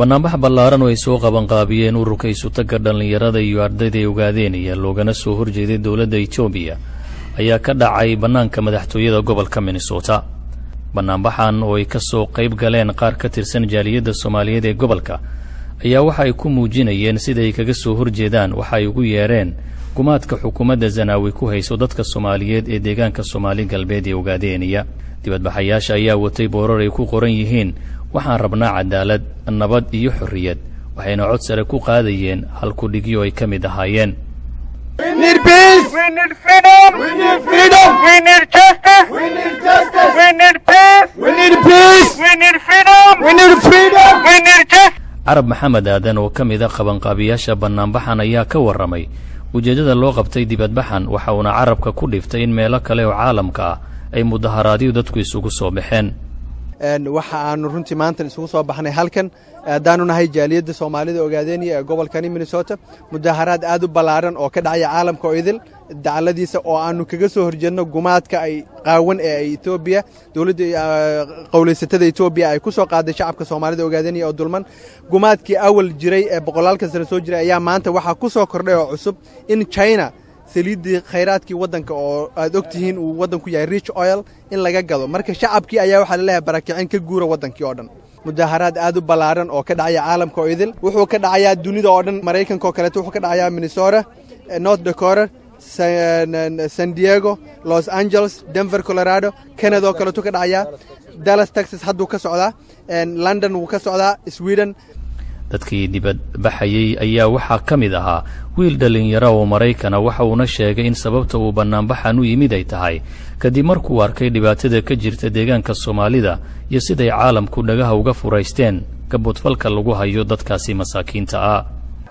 Banaanbax ballaaran oo ay soo qabanqaabiyeen ururka isutagga dhallinyarada iyo ardayda ay Ogaadeenaya, loogana soo horjeeday dowladda Etoobiya, ayaa ka dhacay bannaanka madaxtooyada gobolka Minnesota. Banaanbaxan oo ay ka soo qayb galeen qaar ka tirsan jaaliyadda Soomaaliyeed ee gobolka ayaa waxa ay ku muujinayeen sida ay kaga soo horjeedaan waxa ay ugu yeedheen gumaadka xukuumadda Zanaawi ku hayso dadka Soomaaliyeed ee deegaanka Soomaali Galbeed ee Ogaadeenaya. Dibadbaxayaasha ayaa watay boorar ay ku qoran yihiin "Waxaan rabnaa cadaalad, nabad iyo xorriyad", waxayna cod sare ku qaadayeen halkudhigyo ay ka mid ahaayeen: We need peace. We need freedom. We need freedom. We need justice. We need justice. We need peace. We need peace. We need freedom. We need freedom. We need justice. Carab Maxamed Aadan oo ka mid a qabanqaabiyaasha bannaanbaxan ayaa ka warramay ujeeddada loo qabtay dibadbaxan, waxa uuna carabka ku dhiftay in meelo kale oo caalamka ah ay mudaharaadyo dadku isugu soo baxeen. Waxa aanu runtii maanta isugu soo baxnay halkan, haddaanu nahay jaaliyadda Soomaalida Ogaadeniya ee gobolkani Minnesota, mudaharaad aad u ballaaran oo ka dhacaya caalamka oo idil dacaladiisa, oo aanu kaga soo horjeedno gumaadka ay qaawan ee ay Etoobiya, dowladda qowlaysatada Etoobiya, ay ku soo qaaday shacabka Soomaalida Ogaadeniya oo dulman. Gumaadkii awal jiray ee boqolaalka sano soo jiray ayaa maanta waxaa ku soo kordhay oo cusub in China saliiddii, khayraadkii waddanka, oo aad og tihiin uu waddanku yahay rich oil, in laga gado. Marka shacabkii ayaa waxaa laleeyahay barakicin, ka guura waddankii oo dhan. Mudaharaad aad u ballaaran oo ka dhacaya caalamka oo idil wuxuu ka dhacayaa dunida oo dhan. Maraykanka oo kaleeto wuxuu ka dhacayaa Minnesota, North Dakota, San Diego, Los Angeles, Denver, Colorado. Canada oo kaleeto ka dhacayaa Dallas, Texas hadduu ka socdaa, London wuu ka socdaa, Sweden. Dadkii dibadbaxayey ayaa waxaa ka mid ahaa wiil dhallinyaro oo Maraykana, waxa uuna sheegay in sababta uu bannaanbaxan u yimid ay tahay kadib markuu arkay dhibaatada ka jirta deegaanka Soomaalida iyo siday caalamku dhagaha uga furaysteen gaboodfalka lagu hayo dadkaasi masaakiinta ah.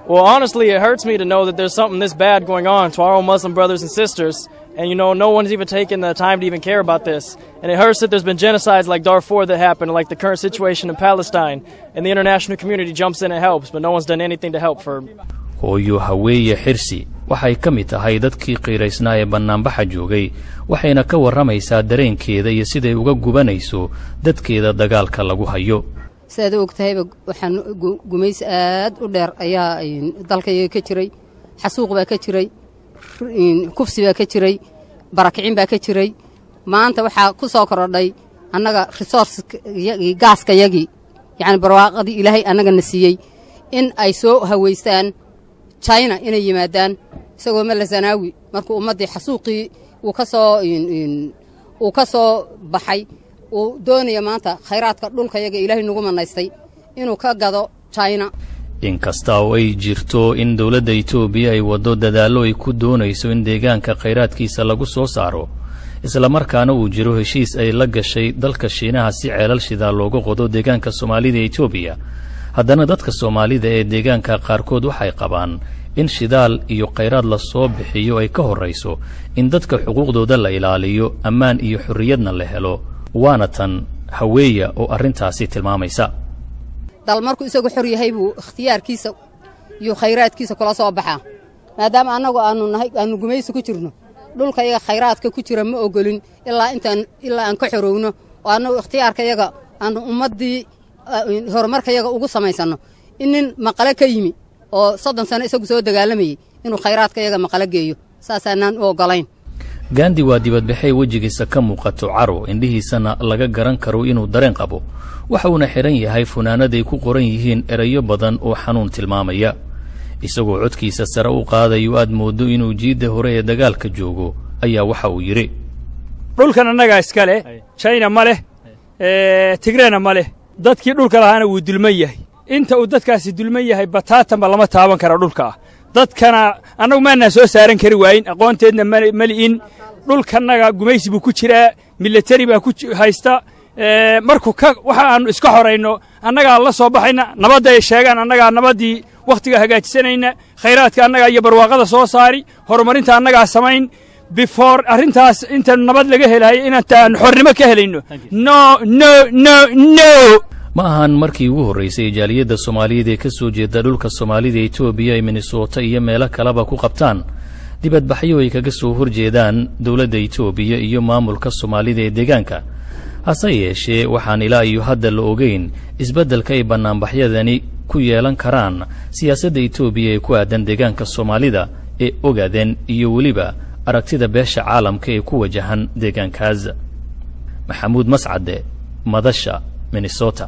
Well, honestly, it hurts me to know that there's something this bad going on to our own Muslim brothers and sisters. And no one's even taken the time to even care about this. And it hurts that there's been genocides like Darfur that happened, like the current situation in Palestine. And the international community jumps in and helps, but no one's done anything to help for. Hooyo Haweeye Xirsi waxay ka mid tahay dadkii qiiraysnaa ee bannaanbaxa joogay, waxayna ka warramaysaa dareenkeeda iyo siday uga gubanayso dadkeeda dagaalka lagu hayo. Sidaad u og tahayba, waxaan gumaysi aad u dheer ayaa dalkayaga ka jiray. Xasuuq baa ka jiray, kufsi baa ka jiray, barakicin baa ka jiray. Maanta waxaa ku soo korodhay annaga resource gaaskayagii, yacni barwaaqadii Ilaahay annagana siiyey, in ay soo haweystaan China, inay yimaadaan, isagoo Mala Zanaawi markuu ummaddii xasuuqii uu ka soo baxay uu doonaya maanta khayraadka dhulkayaga Ilaahay nagu manaystay inuu ka gado China. Inkasta oo ay jirto in dowladda Etoobiya ay waddo dadaallo ay ku doonayso in deegaanka khayraadkiisa lagu soo saaro, islamarkaana uu jiro heshiis ay la gashay dalka Shiinaha si ceelal shidaal looga qodo deegaanka Soomaalida Etoobiya, haddana dadka Soomaalida ee deegaanka qaarkood waxay qabaan in shidaal iyo khayraad la soo bixiyo ay ka horrayso in dadka xuquuqdooda la ilaaliyo, ammaan iyo xorriyadna la helo. Waana tan Haweeya oo arrintaasi tilmaamaysa. Dal markuu isagu xor yahay buu ikhtiyaarkiisa iyo khayraadkiisa kula soo baxaa. Maadaama annagu aanu nahay, aanu gumaysi ku jirno, dhulkayaga khayraadka ku jira ma ogolin ilaa intaan, ilaa aan ka xorowno oo annagu ikhtiyaarkayaga aanu ummaddii horumarkayaga ugu samaysanno. In nin Maqale ka yimi oo 30 sano isagu soo dagaalamayey inuu khayraadkayaga Maqale geeyo, saasaanaan u oggolayn. Gandi waa dibadbaxay wejigiisa ka muuqato caro, indhihiisana laga garan karo inuu dareen qabo. Waxa uuna xidhan yahay funaanaday ku qoran yihiin erayo badan oo xanuun tilmaamaya. Isagoo codkiisa sare u qaadayo, aad mooddo inuu jiidda hore ee dagaalka joogo, ayaa waxa uu yidhi: Dhulkan annagaa iska leh, China ma leh, Tigreena ma leh. Dadkii dhulka lahaana wuu dulman yahay. Inta uu dadkaasi dulman yahay, bataatanba lama taaban kara dhulka ah. Dadkana annagu maanaan soo saaran kari waayin, aqoonteedna ma li'in. Dhulkannaga gumaysi buu ku jiraa, milatari baa ku haysta. Markuu ka waxa aannu iska xorayno, annagaa la soo baxayna nabadda ay sheegaan, annagaa nabaddii wakhtiga hagaajisanayna, khayraadka annagaa iyo barwaaqada soo saari, horumarinta annagaa samayn. Before arrintaas inta nabad laga helayo, inaan xornimo ka helayno, no, no, no, no. Ma ahan markii ugu horraysay jaaliyadda Soomaaliyeed ee ka soo jeeda dhulka Soomaalida Etoobiya ay Minnesota iyo meelo kaleba ku qabtaan dibadbaxyo ay kaga soo horjeedaan dowladda Etoobiya iyo maamulka Soomaalida ee deegaanka. Hase yeeshee, waxaan ilaa iyo hadda la ogeyn isbeddelka ay bannaanbaxyadani ku yeelan karaan siyaasadda Itoobiya ee ku aadan deegaanka Soomaalida ee Ogaden iyo weliba aragtida beesha caalamka ee ku wajahan deegaankaas. Maxamuud Mascade, Madasha Minnesota.